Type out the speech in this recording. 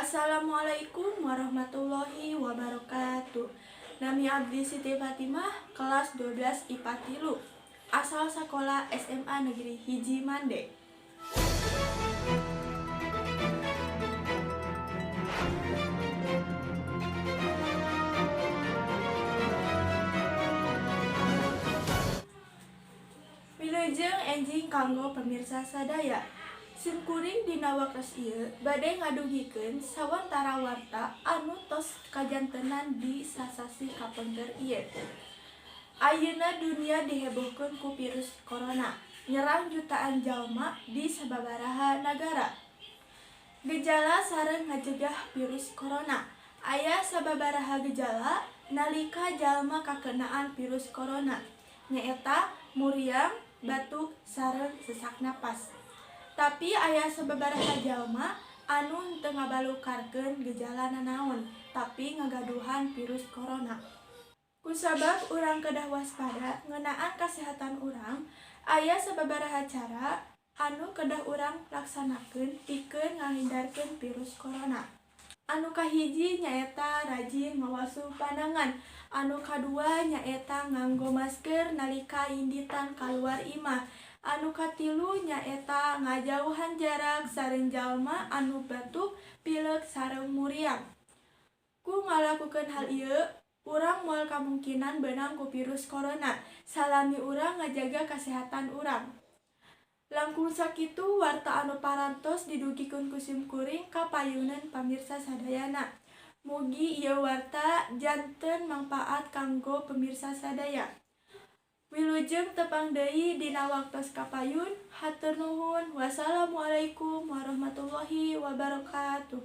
Assalamualaikum warahmatullahi wabarakatuh. Nami abdi Siti Fatimah, kelas 12 IPA 3, asal sekolah SMA Negeri 1 Mande. Wilujeng enjing kanggo pemirsa sadaya. Simkuring dina waktos ieu bade ngadugikeun sawantara warta anu tos kajantenan di sasasi kapengker ieu. Ayeuna dunia dihebohkeun ku virus corona, nyerang jutaan jalma di sababaraha nagara. Gejala sareng ngacegah virus corona. Aya sababaraha gejala nalika jalma kakenaan virus corona, nyaeta muriang, batuk, sareng sesak napas. Tapi aya sababaraha jalma anu teu ngabalukarkeun gejala nanaon, tapi ngagaduhan virus corona. Kusabab urang kedah waspada ngeunaan kasehatan urang, aya sababaraha cara anu kedah urang laksanakeun pikeun ngahindarkeun virus corona. Anu kahiji nyaeta rajin ngawasuh panangan, anu kadua nyaeta nganggo masker nalika inditan kaluar imah, anu katilu nyaeta ngajauhan jarak sareng jalma anu batuk, pilek sareng muriang. Ku ngalakukeun hal ieu, urang moal kamungkinan beunang ku virus corona salami urang ngajaga kasehatan urang. Langkung sakitu warta anu parantos didugikeun ku simkuring ka payuneun pamirsa sadayana. Mugi ieu warta janten mangpaat kanggo pemirsa sadaya. Wilujeng tepang deui dina waktos kapayun, hatur nuhun. Wassalamualaikum warahmatullahi wabarakatuh.